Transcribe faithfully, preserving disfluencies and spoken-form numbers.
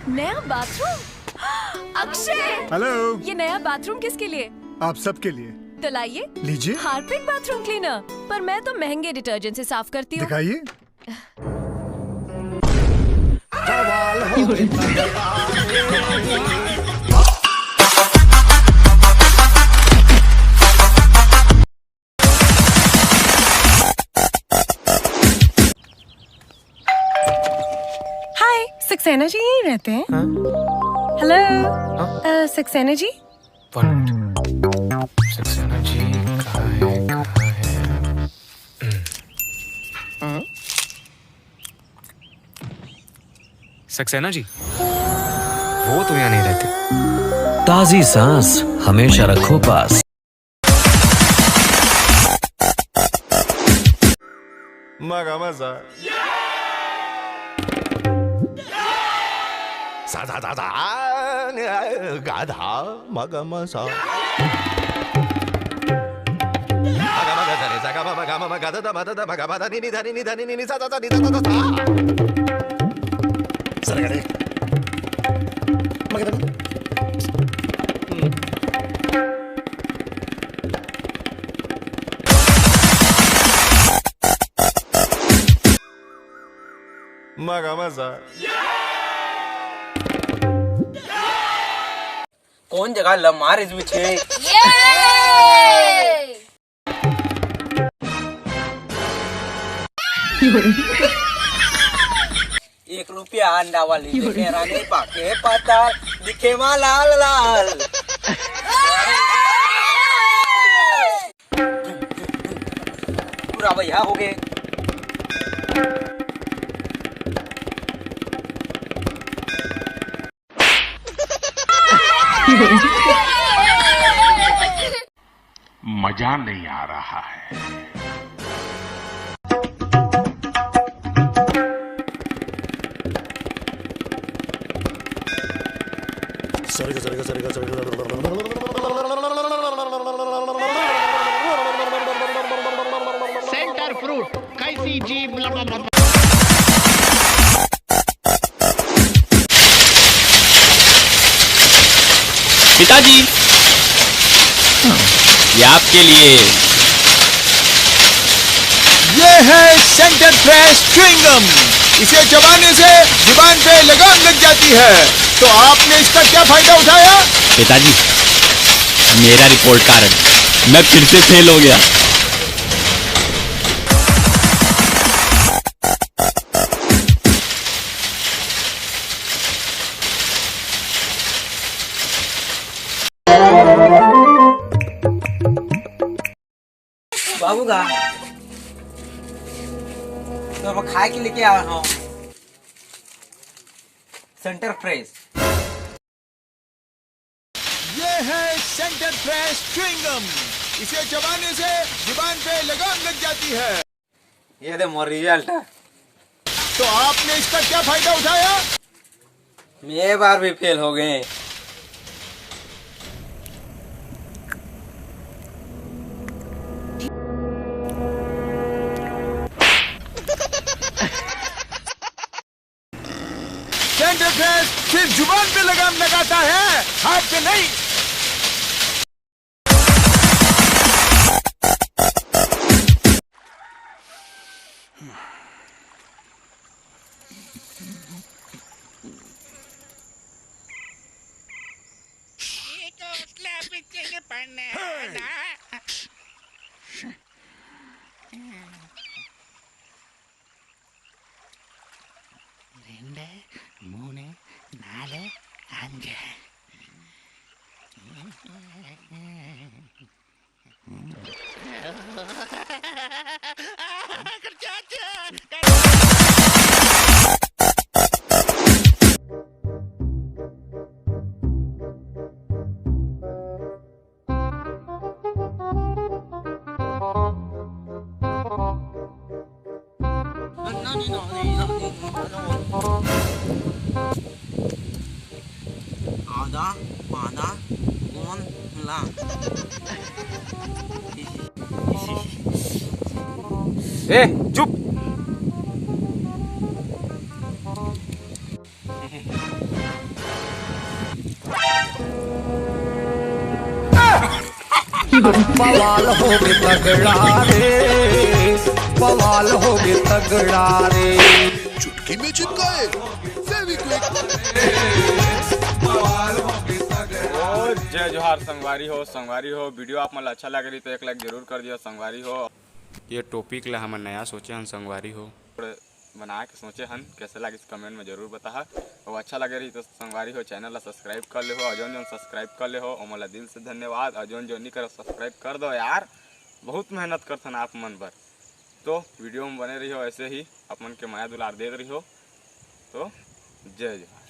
नया बाथरूम। अक्षय, हेलो। ये नया बाथरूम किसके लिए? आप सबके लिए। तो लाइए, लीजिए। Harpic bathroom cleaner. पर मैं तो महंगे डिटर्जेंट से साफ करती हूँ। दिखाइए। हाय, सक्सेना जी यहीं रहते हैं? हाँ? हेलो। हाँ? अ, सक्सेना जी? वन मिनट। सक्सेना जी कहाँ है, कहाँ है? सक्सेना जी, वो तो यहाँ नहीं रहते। ताजी सांस हमेशा रखो पास। मगा मजा। सा सा सा सा, गाधा मगा मजा। मगा मगा सा रे सा गा मा मा गा मा मा गा दा दा मा दा दा मा गा मा दा नी नी धा नी नी धा नी नी नी सा सा सा नी सा सा सा सा। सरे गा रे। मगा दा। मगा मजा। कौन जगह ल मारिस बिछे? ये! एक रुपया अंडा वाली देखे रानी पाके पाताल, दिखे मा लाल लाल। पूरा भैया हो गए। मजा नहीं आ रहा है। सेंटर फ्रूट कैसी जीभ लगा। पिताजी, ये आपके लिए। ये है सेंटर फ्रेश च्युइंगम। इसे चबाने से जुबान पे लगाम लग जाती है। तो आपने इसका क्या फायदा उठाया? पिताजी, मेरा रिपोर्ट कार्ड, मैं फिर से फेल हो गया। बाबू का तो अब खाए के लेके आया हूँ सेंटर फ्रेश। ये है सेंटर फ्रेश च्युइंगम। इसे चबाने से जुबान पे लगाम लग जाती है। ये दे मोर रिजल्ट। तो आपने इसका क्या फायदा उठाया? ये बार भी फेल हो गए। सेंटर फ्रेश सिर्फ जुबान पे लगाम लगाता है, हाथ पे नहीं। ரெண்டு, மூணு, நாலு, அஞ்சு. आदा, पादा, कौन ला? ए, चुप। बवाल होगे तगड़ा रे, बवाल होगे तगड़ा रे। चुटकी में चिपकाए, Fevikwik। ओ, जय जोहार संगवारी हो। संगवारी हो, वीडियो आप मन ला अच्छा लगे रही तो एक लाइक जरूर कर दियो संगवारी हो। ये टॉपिक ला हमन नया सोचे हन संगवारी हो। बना के सोचे हन, कैसे लागिस कमेंट में जरूर बताहा। अउ अच्छा लगे रही तो संगवारी हो, चैनल ला सब्सक्राइब कर ले हो, अउ जौन जौन सब्सक्राइब कर ले हो ओमन ला दिल से धन्यवाद, अउ जौन जौन नहीं करो सब्सक्राइब कर दो यार, बहुत मेहनत करथन आप मन बर। तो वीडियो में बने रहियो, ऐसे ही अपन के मया दुलार देत रहियो। तो जय जय।